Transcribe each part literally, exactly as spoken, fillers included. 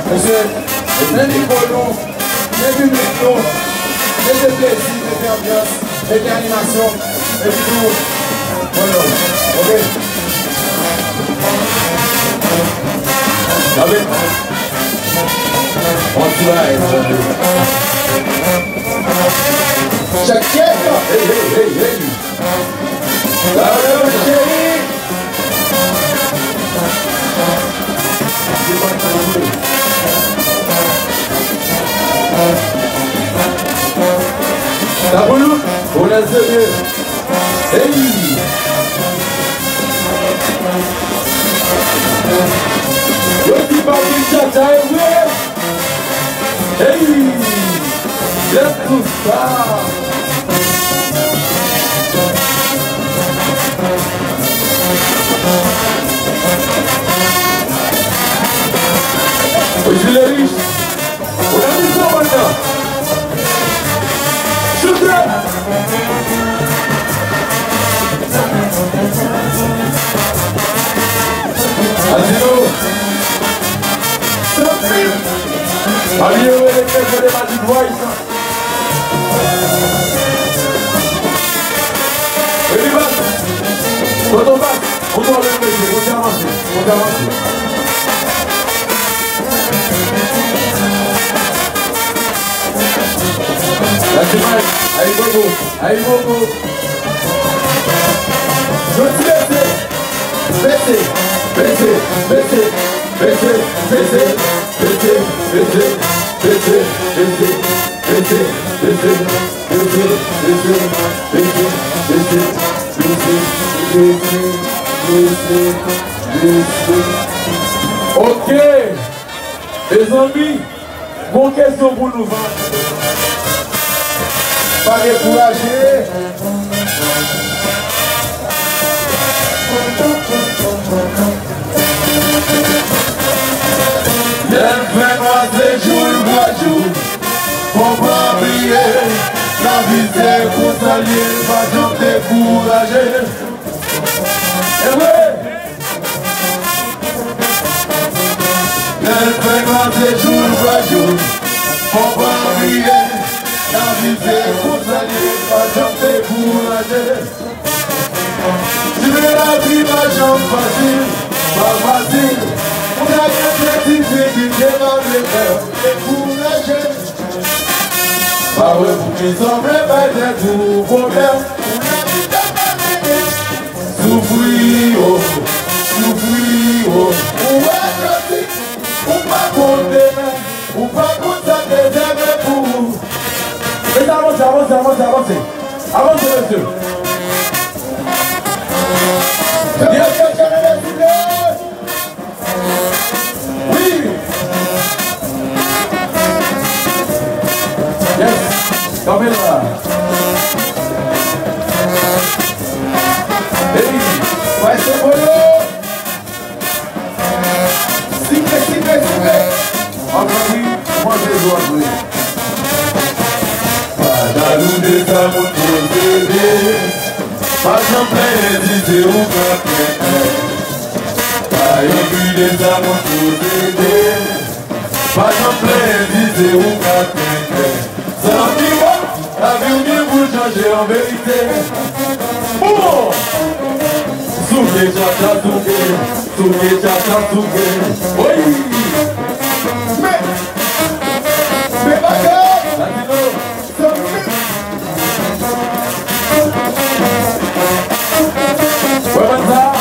Mesye, men mikwo nou, men piblik nou, mete plezi, mete anbyans, mete animasyon, epi tou, bon love, oke? Tande? On ti bagay, tande. Check, check. Hey, hey, hey, hey. Tande, cheri. Sa pou nou, pou lèzemye. Hey! Yo di pa gen tchatcha, e vre? Hey! Lève tout sa! Oji le rich! Ou nan misyon, mandan! Choute! Adino! Santi! Aliye, rele kèk de Magic Voice. Epi bas. Tonton bas. Tonton ale mete. Tonton avanse. Tonton avanse. Lage may. Ayi bobo. Ayi bobo. Jodi bese. Bese. Bese. Bese. Ok, mezanmi, gon kesyon pou nou, pa dekouraje. Lè l fè nwa se jou l vwè jou. Fò w pa bliye, lavi se konsa l ye, pa janm dekouraje. E vre! Lè l fè nwa se jou l vwè jou. Fò w pa bliye, lavi se konsa l ye, pa janm dekouraje. Viv lavi pa janm fasil, pa fasil. Ou ka gen plen difikilte malgre dekouraje. Pa wè pou kisa w vle bay tèt ou pwoblèm. Soufri, oh, soufri, oh. Ou wè jodi, ou pa konn demen. Ou pa konn sa k rezève pou ou. Mesye, avanse, avanse, avanse, avanse. Avanse, mesye. Yes, yes, yes, yes, yes. Wi. Yes. Kanpe la. Hey, prese pou yo. Siple, siple, siple. Anpil wi, manje dwòt wi. Pa jalou de sa moun posede. Pa janm plenyen si se ou k ap plenyen. Pa egri de sa moun posede. Pa janm plenyen si se ou k ap plenyen. Zanmi, lavi w gen pou l chanje an verite. Bon! Souke, tchatcha, souke. Souke, tchatcha, souke. Oyi! Men! Men bagay! Latino! Zanmi! Wè bann sa a?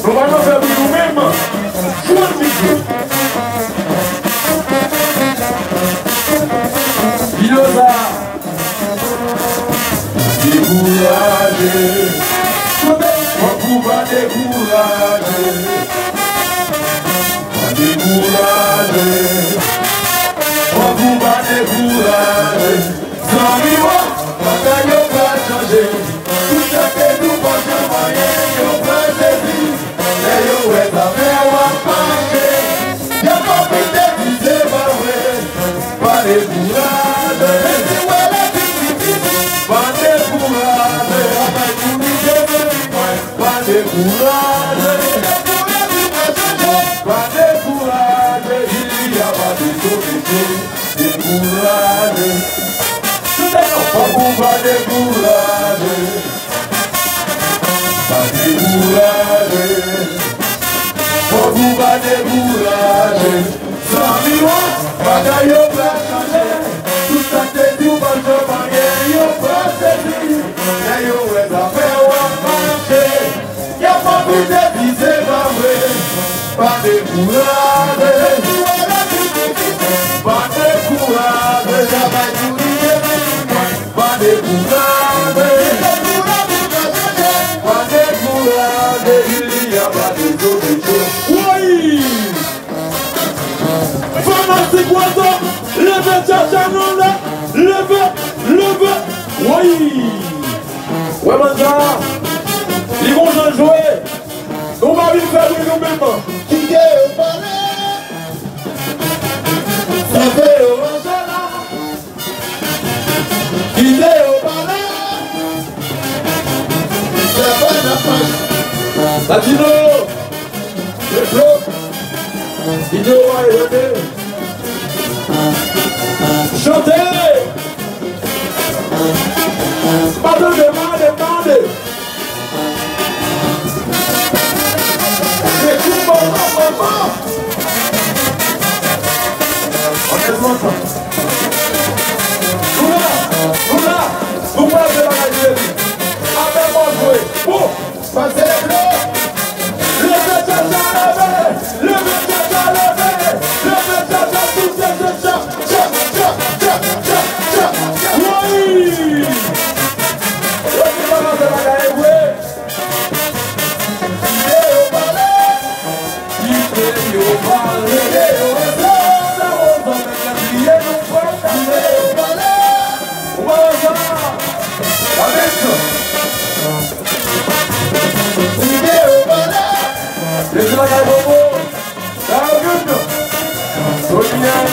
Nou pa nan fè bri nou menm. Jwenn mikwo. Videyo sa a. Dekouraje. Fòk ou pa dekouraje. Pa dekouraje. Fòk ou pa dekouraje. Zanmi mwen, bagay yo pral chanje. Tout sa ke nou pa janm anyen, yo pral sezi. Lè yo wè zafè w ap mache, y ap pwofite di se pa vre. Pa dekouraje. Menm si w wè lavi difisil, pa dekouraje. Travay pou nou devni mwen, pa dekouraje. Pa dekouraje, Jili a pa dekouraje, dekouraje. Chante non. Fòk ou pa dekouraje. Pa dekouraje. Fòk ou pa dekouraje. Zanmi w, bagay yo pral chanje. Tout sa k te di w pa t janm anyen, yo pral sezi. Lè yo wè zafè w ap mache, y ap anvi te di se pa vre. Pa dekouraje. Pa dekouraje. Pa dekouraje. Pa dekouraje. Jili a pa dekouraje. Woy! Fanatik Wazòp, leve tchatcha nou la, leve, leve, woy! Wè banda, li gon jan l jwe, nou pa vin fè bri nou menm. Kite yo pale, sa fè yo manje la. Kite yo pale. Sa pa n ap mache. Latino. Let's go. Kite yo pale, tande. Chante. Pa tande, pa tande, pa tande. Se kou manman, manman. Onètman, nou la, nou la, nou pral fè bagay serye. Apre mwen jwe. Bon. Pase le blo. Leve tchatcha, leve. Leve tchatcha, leve. Leve tchatcha, souse, se tcha, tcha, tcha, tcha, tcha, tcha. Woy! Yo di pa fè bagay vre. Kite yo pale. Kite yo pale. Kite yo pale. Sa yo zanmi, bliye nou pral kite yo pale. Ou pa wè sa? Amen. Kite yo pale. Leve la kay bobo. Sa yo vin. Doniel.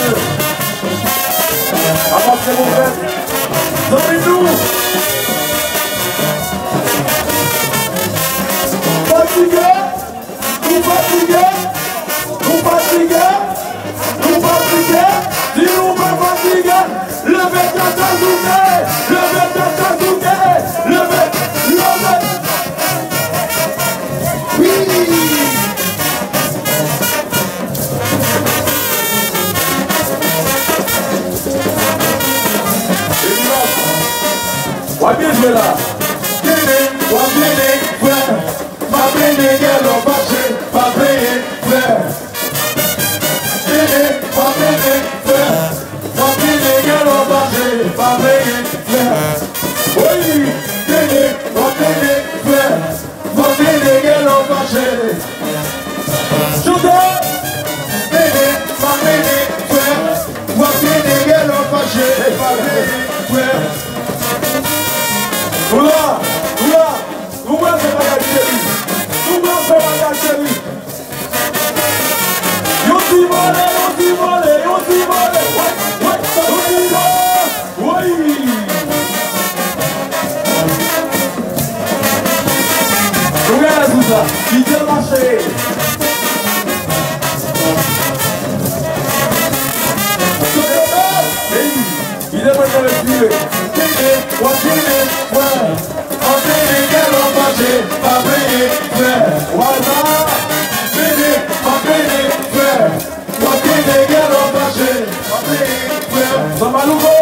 Avanse move. Zanmi nou. Fatige. Nou fatige? Nou fatige? Nou fatige? Di nou pa fatige. Leve tèt la, souke. Leve tèt la, souke. Leve, leve. Wi. W ap byen jwe la. Tande, w ap tande, frè. Pa plenyen, gèlò fache, pa plenyen, frè. Tande, pa plenyen, frè. Pa plenyen, gèlò fache, pa plenyen, frè. Woy, tande, pa plenyen, frè. Pa plenyen, gèlò fache. Chante! Tande, pa plenyen, frè. Pa plenyen, gèlò fache, pa plenyen, frè. Oula, oula. Nou pral fè bagay serye. Nou pral fè bagay serye. Yon ti vole, yon ti vole, yon ti vole. Woy, woy, yon ti vole. Woy. Nou gade sou sa. Kite l mache. Hey. Li te mwen te retire. Tande, w ap tande, frè. Anpile gèlò fache, pa plenyen, frè. Waza. Tande, anpile, frè. W ap tande gèlò fache, pa plenyen, frè. Zanmalouko.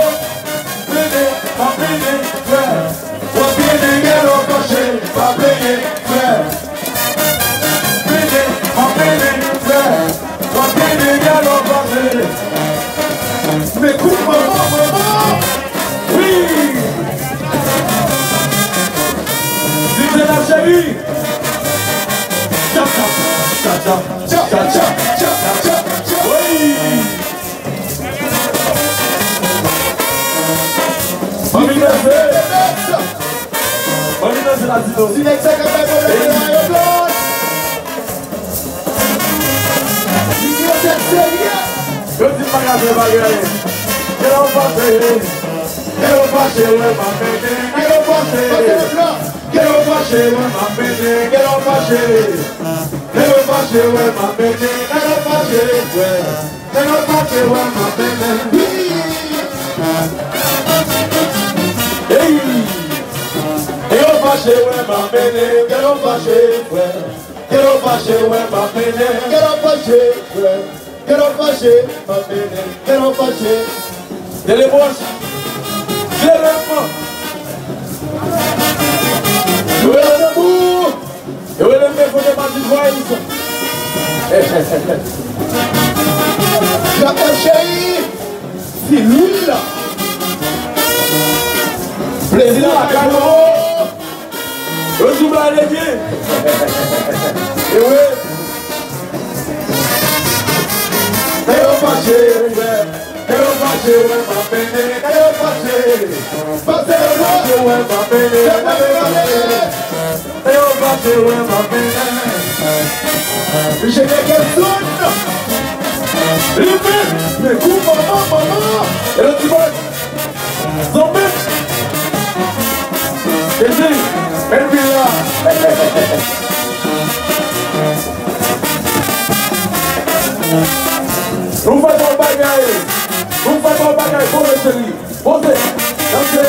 Tande, anpile, frè. W ap tande gèlò fache, pa plenyen, frè. Pede, m ap pede, frè. M ap pede, gèlò fache. Men kout manman, manman. Wi. Di m se la cheri. Tcha, tcha, tcha, tcha. Tcha, tcha, tcha, tcha, tcha. Wi. Anvi danse. Anvi danse la, Tino. Ti nèg sa k ap bay pwoblèm nan yo, Blòd. Li gen yon tèt serye. Yo di m pa ka fè bagay. Gèlò fache. Gèlò fache, wè m ap mete. Gèlò fache. Gèlò fache, wè m ap mete. Gèlò fache. Gèlò fache. Fache wè m ap mennen, nèg yo fache, frè. Nèg yo fache wè m ap mennen. Wi. Ey! Nèg yo fache wè m ap mennen, nèg yo fache, frè. Nèg yo fache wè m ap mennen, nèg yo fache, frè. Nèg yo fache, m ap mennen, nèg yo fache. Dele bwòch. Dele fò. Yo rele tanbou. Yo rele m defote pati vwayis. Jakòb cheri, se lwil la. Plezi la, kado. Yo sou bladede. E wi. Nèg yo fache, frè. Nèg yo fache, wè m ap mennen. Nèg yo fache. Pase yo fache, wè m ap mennen. Nèg yo fache, wè m ap mennen. Misye gen kè soud. Li fè. Men kou manman, manman. E lòt ti bòy. Zonbi! Ezi, men vin la! Nou fè twòp bagay! Nou fè twòp bagay! Poze cheri! Poze! Danse!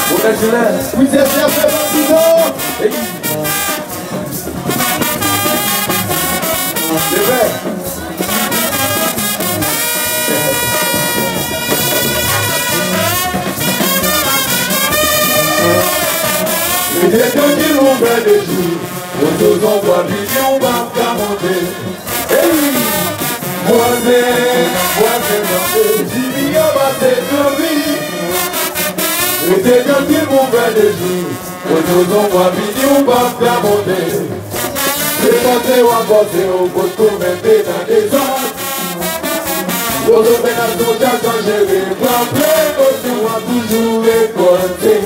Poze cheri! Wi, se, se, se, se, se, se, Ey! Lepè! Rete trankil, ou fè de jou. Wozo zonbwa vini, ou p ap ka monte. Ey! Vwazen, vwazen, tande, Jimmy an pase nan vi. Rete trankil, ou fè de jou. Wozo zonbwa vini, ou p ap ka monte. Se pòse w ap pòse, ou potko menm te nan dezòd. Wozo fè gason chak jan jere, pran prekosyon, w ap toujou rekòlte.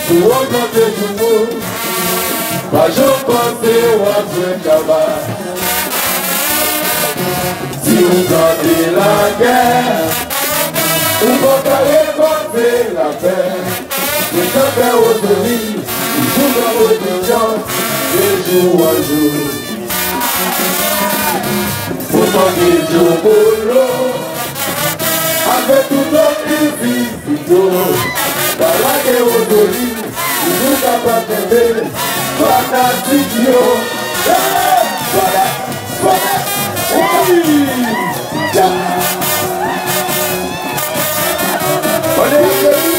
Si w plante joumo, pa janm panse w ap jwenn kaba. Si w plante lakè, ou poko rekòlte lapè. Mwen t ap fè wozoli, toujou nan pozisyon, de jou an jou. Pou manke djokolo, avèk tout lòt ivi pito. Pa lage wozoli, toujou kapab kenbe fanatik yo. Hey! Fanatik! Fanatik! Hey! Ann ale, cheri!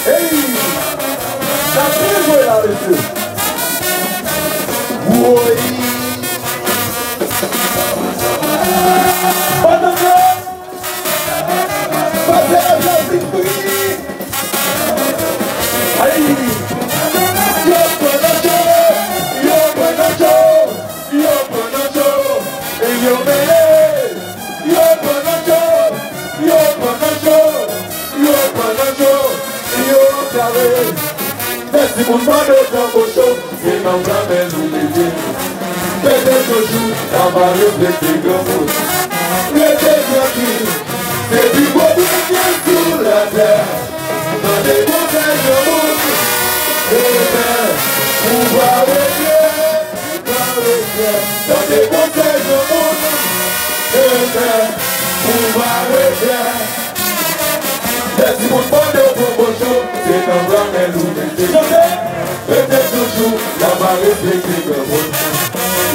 Ey! Sa byen jwe la, mesye! Woy! Pase nan trafik fri! Ay! Yo pran nan cho! Yo pran nan cho! Yo pran nan cho! Yo mele! Yo pran nan cho, yo pran nan cho, yo pran nan cho, yo kare. Fè timoun pran de tanbou cho, se nan granmèl ou mete. Pete toujou, la pa respekte granmoun. Rete trankil, se pi gwo byen sou latè. Tande konsèy granmoun, demen ou va regrèt. Tande konsèy granmoun, demen ou va regrèt. Lè timoun mande w pran pòz yo, se nan granmèl ou mete. Chante! Rete toujou, la pa respekte granmoun.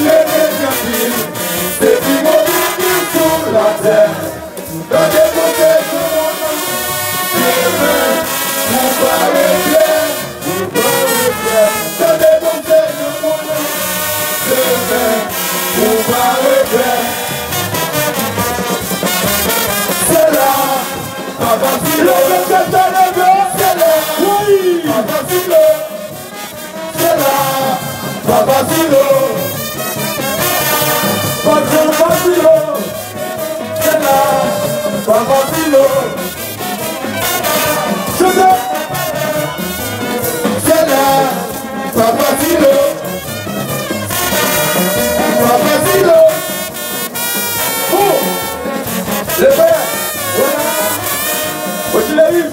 Rete trankil, se pi move ki sou latè. Tande konsèy granmoun, demen ou pa regrèt, ou pa regrèt. Tande konsèy granmoun, demen ou pa regrèt. Se la, pa fasil, se la, pa fasil. Se la, pa fasil o. Pa janm fasil o. Se la, pa fasil o. Chante. Se la, pa fasil o. Pa fasil o. Ou. Lepè. Wè la. Wè ti Levi.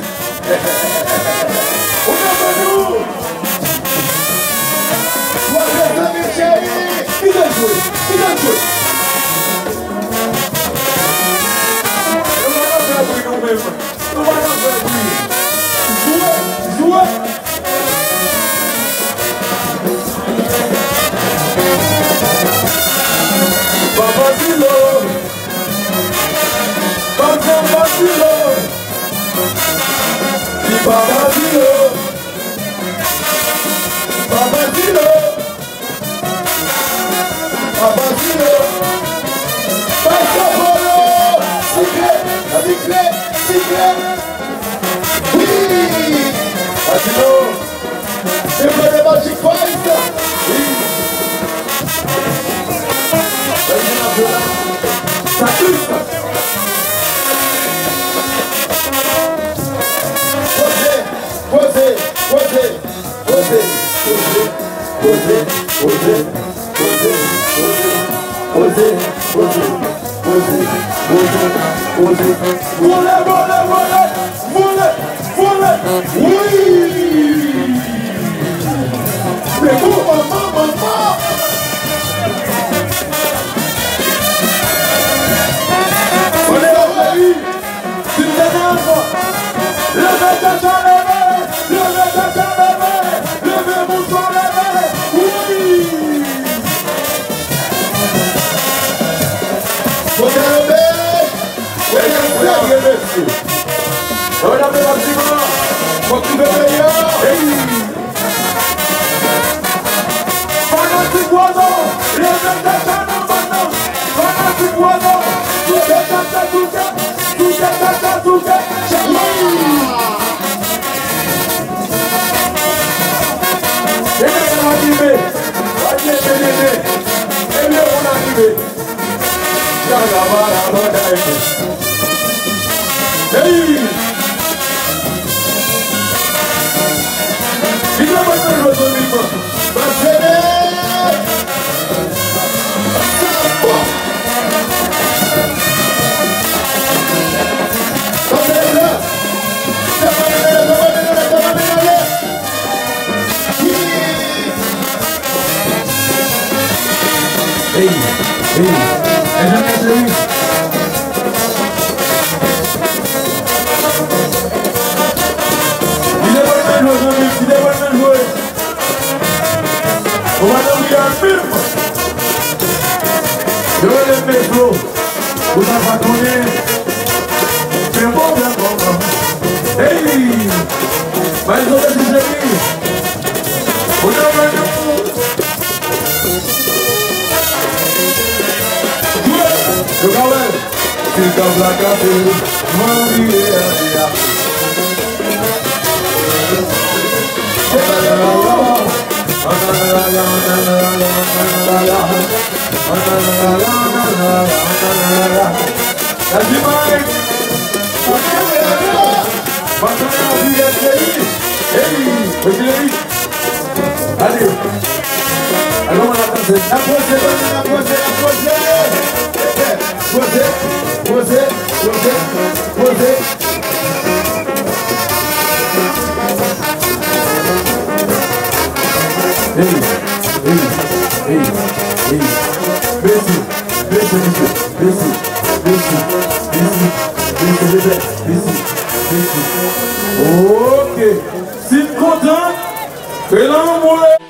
Basilo. Banm fè Basilo. Li pa Basilo. Pa Basilo. Pa Basilo. Bay Chapolo. Sikle, sikle, sikle. Wi. Basilo. Se vre de Magic Five. Wi. Sa twist. Poze, poze, poze, poze, poze, poze, poze. Poze, poze, poze, poze, poze, poze. Vole, vole, vole, vole, vole. Wi! Men bon manman, manman. Vole, vole, wi. Leve tèt la, leve! Leve tèt la, leve! Leve bouch ou, leve! Wi! Kote leve? Kote leve, mesye? Ann ap leve aktivman! Fòk nou leve peyi a! Hey! Fanatik Wozo, leve tèt sa nan bòt nan. Fanatik Wozo, souke tèt sa, souke, souke tèt sa, souke. Chèlè! Ebyen, sa va rive. Ebyen, ebyen, ebyen. Ebyen, moun a rive. Kanaval a bagay. Hey! Li te mwen nan jwe sou ritm. Pase nèt! Sa bon! Pase nèt la! Sa va mennen, sa va mennen, sa va mennen! Hey, hey, Enjennyè Cheri. Kite bòl nan jwe, zanmi, kite bòl nan jwe. Ou pa nan wi a menm. Yo rele Petro. Ou ta pa konnen. Fè bon, fè bon. Hey! Bay zo, Petro Cheri. Ou nan men nou. Yo ka wè. Ti kab la kase. Mwen vire a, vire a. Daddy Mike. Mwen konnen w ap vire, cheri. Hey, cheri. Ale. Alò, mwen ap danse. N ap poze, tande, n ap poze, n ap poze. Poze, poze, poze, poze. Hey, hey, hey, hey. Mesi, mesi, mesi, mesi, mesi, mesi, mesi, mesi, mesi. Ok. Si n kontan, fè lanmou.